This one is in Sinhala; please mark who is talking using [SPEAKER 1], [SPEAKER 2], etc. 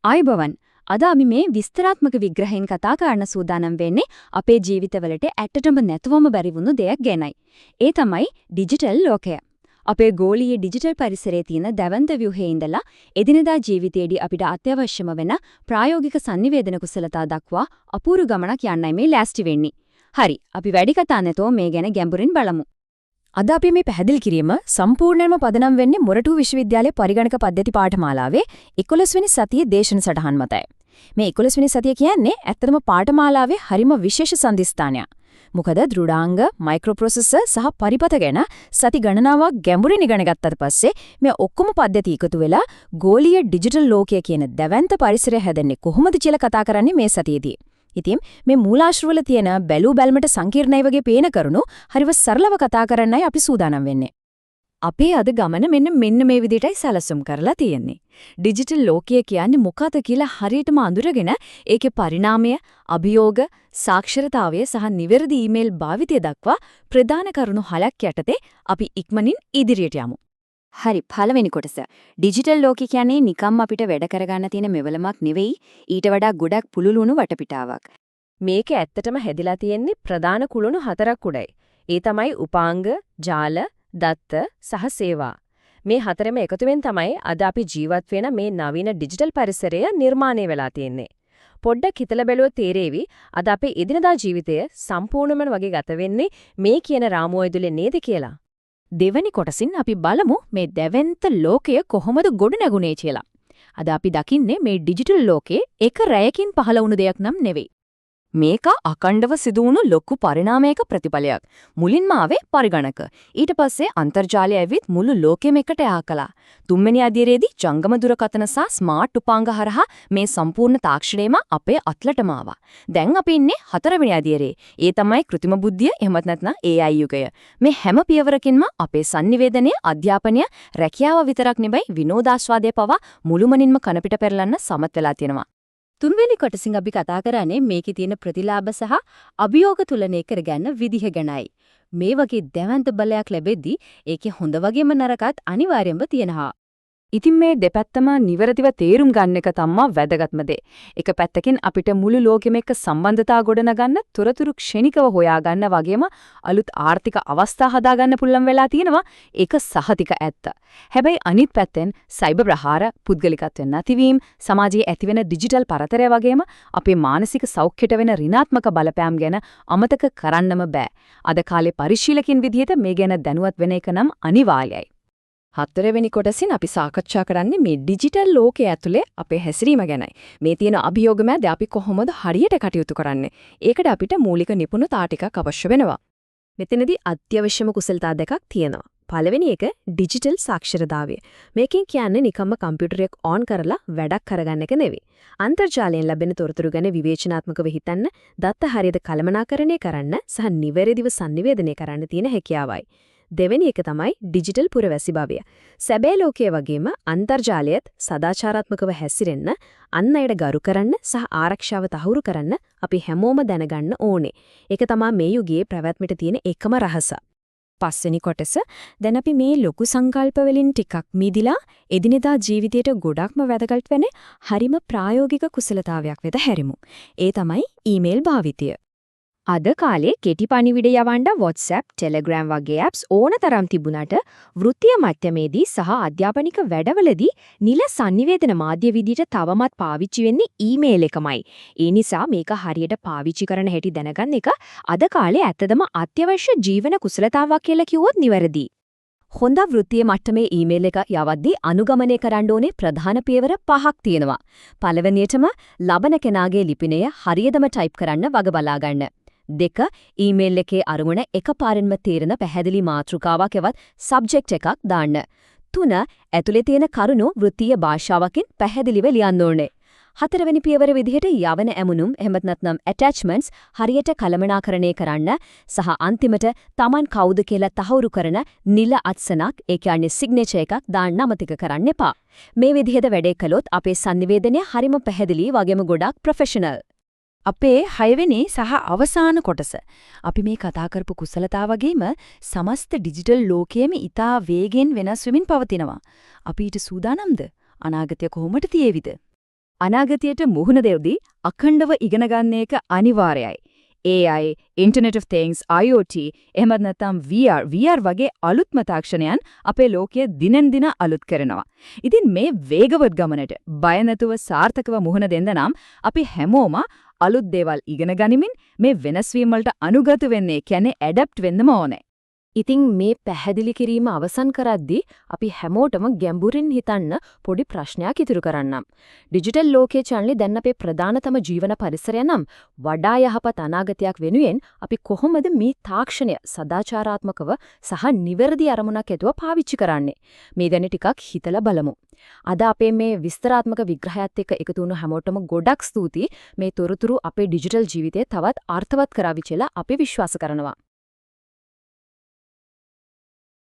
[SPEAKER 1] ආයුබෝවන්. අද අපි මේ විස්තරාත්මක විග්‍රහයෙන් කතා කරන්න සූදානම් වෙන්නේ අපේ ජීවිතවලට ඇත්තටම නැතුවම බැරි වුණු දෙයක් ගැනයි. ඒ තමයි ඩිජිටල් ලෝකය. අපේ ගෝලීය ඩිජිටල් පරිසරයේ තියෙන දැවැන්ත ව්‍යුහයේ ඉඳලා එදිනෙදා ජීවිතයේදී අපිට අත්‍යවශ්‍යම වෙන ප්‍රායෝගික සන්නිවේදන කුසලතා දක්වා අපූර්ව ගමනක් යන්නයි මේ ලෑස්ති වෙන්නේ. හරි, අපි වැඩි කතා නැතුව මේ ගැන ගැඹුරින් බලමු.
[SPEAKER 2] අද අපි මේ පැහැදිලි කිරීම සම්පූර්ණයෙන්ම පදනම් වෙන්නේ මොරටු විශ්වවිද්‍යාලයේ පරිගණක පද්ධති පාඨමාලාවේ 11 වෙනි සතියේ දේශන සටහන් මතයි. මේ 11 වෙනි සතිය කියන්නේ ඇත්තටම පාඨමාලාවේ හරිම විශේෂ සන්ධිස්ථානයක්. මොකද දෘಢාංග, මයික්‍රෝප්‍රොසෙසර් සහ පරිපථ ගැන සති ගණනාවක් ගැඹුරින් ඉගෙන ගත්තට පස්සේ මේ ඔක්කොම පද්ධති එකතු වෙලා ගෝලීය ඩිජිටල් ලෝකය කියන දැවැන්ත පරිසරය හැදෙන්නේ කොහොමද කියලා කතා කරන්නේ මේ සතියේදී. ඉතින් මේ මූලාශ්‍රවල තියෙන බැලූ බැල්මට සංකීර්ණයි වගේ පේන කරුණු හරිව සරලව කතා කරන්නයි අපි සූදානම් වෙන්නේ.
[SPEAKER 1] අපේ අද ගමන මෙන්න මෙන්න මේ විදිහටයි සැලසුම් කරලා තියෙන්නේ. ඩිජිටල් ලෝකය කියන්නේ මොකද කියලා හරියටම අඳුරගෙන ඒකේ පරිණාමය, අභියෝග, සාක්ෂරතාවය සහ නිවැරදි ඊමේල් භාවිතය දක්වා ප්‍රධාන කරුණු හයක් යටතේ අපි ඉක්මනින් ඉදිරියට යමු. හරි, පළවෙනි කොටස. ඩිජිටල් ලෝකය කියන්නේ නිකම්ම අපිට වැඩ කරගන්න තියෙන මෙවලමක් නෙවෙයි, ඊට වඩා ගොඩක් පුළුල් වුණු වටපිටාවක්.
[SPEAKER 3] මේක ඇත්තටම හැදිලා තියෙන්නේ ප්‍රධාන කුළුණු හතරක් උඩයි. ඒ තමයි උපාංග, ජාල, දත්ත සහ සේවා. මේ හතරෙම එකතුවෙන් තමයි අද අපි ජීවත් වෙන මේ නවීන ඩිජිටල් පරිසරය නිර්මාණය වෙලා තියෙන්නේ. පොඩ්ඩක් හිතලා බැලුවොත් තේරෙවි අද අපේ එදිනදා ජීවිතය සම්පූර්ණයෙන්ම වගේ ගත වෙන්නේ මේ කියන රාමුව ඇතුලේ නේද කියලා.
[SPEAKER 2] දෙවැනි කොටසින් අපි බලමු මේ දැවැන්ත ලෝකය කොහොමද ගොඩනැගුණේ කියලා. අද අපි දකින්නේ මේ ඩිජිටල් ලෝකේ එක රැයකින් පහළ වුණු දෙයක් නම් නෙවෙයි.
[SPEAKER 1] මේක අකණ්ඩව සිදු වුණු ලොකු පරිණාමයක ප්‍රතිඵලයක්. මුලින්ම ආවේ පරිගණක. ඊට පස්සේ අන්තර්ජාලය ඇවිත් මුළු ලෝකෙම එකට යා කළා. තුන්වෙනි අදියරේදී ජංගම දුරකථන සහ ස්මාර්ට් උපාංග හරහා මේ සම්පූර්ණ තාක්ෂණයම අපේ අත්ලටම ආවා. දැන් අපි ඉන්නේ හතරවෙනි අදියරේ. ඒ තමයි කෘත්‍රිම බුද්ධිය, එහෙමත් නැත්නම් AI යුගය. මේ හැම පියවරකින්ම අපේ සන්නිවේදනය, අධ්‍යාපනය, රැකියාව විතරක් නෙවෙයි විනෝදාස්වාදය පවා මුළුමනින්ම කනපිට පෙරලන්න සමත් වෙලා තියෙනවා.
[SPEAKER 4] තුන්වෙනි කොටසින් අපි කතා කරන්නේ මේකේ තියෙන ප්‍රතිලාභ සහ අභියෝග තුලනය කරගන්න විදිහ ගැනයි. මේ වගේ දැවැන්ත බලයක් ලැබෙද්දී ඒකේ හොඳ වගේම නරකත් අනිවාර්යයෙන්ම තියෙනවා.
[SPEAKER 1] ඉතින් මේ දෙපැත්තම නිවැරදිව තේරුම් ගන්න එක තමා වැදගත්ම දේ. එක පැත්තකින් අපිට මුළු ලෝකෙම එක්ක සම්බන්ධතා ගොඩනගන්න, තොරතුරු ක්ෂණිකව හොයාගන්න වගේම අලුත් ආර්ථික අවස්ථා හදාගන්න පුළුවන් වෙලා තියෙනවා. ඒක සහතික ඇත්ත. හැබැයි අනිත් පැත්තෙන් සයිබර් ප්‍රහාර, පුද්ගලිකත්වය නැතිවීම, සමාජයේ ඇතිවෙන ඩිජිටල් පරතරය වගේම අපේ මානසික සෞඛ්‍යයට වෙන ඍණාත්මක බලපෑම් ගැන අමතක කරන්නම බෑ. අද කාලේ පරිශීලකින් විදිහට මේ ගැන දැනුවත් වෙන එක නම් අනිවාර්යයි.
[SPEAKER 3] හතරවෙනි කොටසින් අපි සාකච්ඡා කරන්නේ මේ ඩිජිටල් ලෝකයේ ඇතුලේ අපේ හැසිරීම ගැනයි. මේ තියෙන අභියෝග මැද අපි කොහොමද හරියට කටයුතු කරන්නේ? ඒකට අපිට මූලික නිපුණතා ටිකක් අවශ්‍ය වෙනවා. මෙතනදී අත්‍යවශ්‍යම කුසලතා දෙකක් තියෙනවා. පළවෙනි එක ඩිජිටල් සාක්ෂරතාවය. මේකෙන් කියන්නේ නිකම්ම කම්පියුටරයක් ඔන් කරලා වැඩක් කරගන්න එක නෙවෙයි. අන්තර්ජාලයෙන් ලැබෙන තොරතුරු ගැන විවේචනාත්මකව හිතන්න, දත්ත හරියට කළමනාකරණය කරන්න සහ නිවැරදිව සන්නිවේදනය කරන්න තියෙන හැකියාවයි. දෙවෙනි එක තමයි ඩිජිටල් පුරවැසිභාවය. සැබෑ ලෝකයේ වගේම අන්තර්ජාලයත් සදාචාරාත්මකව හැසිරෙන්න, අන් අයට ගරු කරන්න සහ ආරක්ෂාව තහවුරු කරන්න අපි හැමෝම දැනගන්න ඕනේ. ඒක තමා මේ යුගයේ පැවැත්මට තියෙන එකම රහස.
[SPEAKER 2] පස්වෙනි කොටස, දැන් අපි මේ ලොකු සංකල්ප වලින් ටිකක් මිදිලා එදිනෙදා ජීවිතයට ගොඩක්ම වැදගත් වෙන හරිම ප්‍රායෝගික කුසලතාවයක් වෙත හැරෙමු. ඒ තමයි ඊමේල් භාවිතය.
[SPEAKER 4] අද කාලේ කෙටි පණිවිඩ යවන්න WhatsApp, Telegram වගේ ඇප්ස් ඕන තරම් තිබුණාට වෘත්තීය මට්ටමේදී සහ අධ්‍යාපනික වැඩවලදී නිල සන්නිවේදන මාධ්‍ය විදිහට තවමත් පාවිච්චි වෙන්නේ ඊමේල් එකමයි. ඒ නිසා මේක හරියට පාවිච්චි කරන හැටි දැනගන්න එක අද කාලේ ඇත්තටම අත්‍යවශ්‍ය ජීවන කුසලතාවක් කියලා කිව්වොත් නිවැරදියි.
[SPEAKER 1] හොඳ වෘත්තීය මට්ටමේ ඊමේල් එක යවද්දී අනුගමනය කරන්න ඕනේ ප්‍රධාන පියවර පහක් තියෙනවා. පළවෙනියටම ලබන කෙනාගේ ලිපිනය හරියටම ටයිප් කරන්න වග බලා ගන්න. දෙක, ඊමේල් එකේ අරමුණ එකපාරින්ම තේරෙන පැහැදිලි මාතෘකාවක් එවත් සබ්ජෙක්ට් එකක් දාන්න. තුන, ඇතුලේ තියෙන කරුණු වෘත්තීය භාෂාවකින් පැහැදිලිව ලියන්න ඕනේ. හතරවෙනි පියවර විදිහට යවන ඇමුණුම් එහෙමත් නැත්නම් ඇටැච්මන්ට්ස් හරියට කළමනාකරණය කරන්න සහ අන්තිමට තමන් කවුද කියලා තහවුරු කරන නිල අත්සනක්, ඒ කියන්නේ සිග්නේචර් එකක් දාන්න අමතක කරන්න එපා. මේ විදිහට වැඩේ කළොත් අපේ සන්නිවේදනය හරිම පැහැදිලි වගේම ගොඩක් ප්‍රොෆෙෂනල්.
[SPEAKER 5] අපේ හයවෙනි සහ අවසාන කොටස. අපි මේ කතා කරපු කුසලතා වගේම සමස්ත ඩිජිටල් ලෝකයේම ඉතා වේගෙන් වෙනස් වෙමින් පවතිනවා. අපි ඊට සූදානම්ද? අනාගතය කොහොමද තියේවිද? අනාගතයට මුහුණ දෙද්දී අඛණ්ඩව ඉගෙන ගන්න එක අනිවාර්යයි. AI, Internet of Things, IoT, එහෙමත් නැත්නම් VR, VR වගේ අලුත්ම තාක්ෂණයන් අපේ ලෝකය දිනෙන් දින අලුත් කරනවා. ඉතින් මේ වේගවත් ගමනට බය නැතුව සාර්ථකව මුහුණ දෙන්න නම් අපි හැමෝම අලුත් දේවල් ඉගෙන ගනිමින් මේ වෙනස් වීම වලට අනුගත වෙන්නේ, කියන්නේ ඇඩැප්ට් වෙන්නම ඕනේ.
[SPEAKER 1] ඉතින් මේ පැහැදිලි කිරීම අවසන් කරද්දී අපි හැමෝටම ගැඹුරින් හිතන්න පොඩි ප්‍රශ්නයක් ඉතුරු කරන්නම්. ඩිජිටල් ලෝකයේ චන්ලි දැන් අපේ ප්‍රධානතම ජීවන පරිසරය නම් වඩා යහපත් අනාගතයක් වෙනුවෙන් අපි කොහොමද මේ තාක්ෂණය සදාචාරාත්මකව සහ නිවැරදි අරමුණක් ඇතුව පාවිච්චි කරන්නේ? මේ ගැන ටිකක් හිතලා බලමු. අද අපේ මේ විස්තරාත්මක විග්‍රහයත් එක්ක එකතු වුණු හැමෝටම ගොඩක් ස්තුතියි. මේ තොරතුරු අපේ ඩිජිටල් ජීවිතය තවත් අර්ථවත් කරાવી කියලා අපි විශ්වාස කරනවා.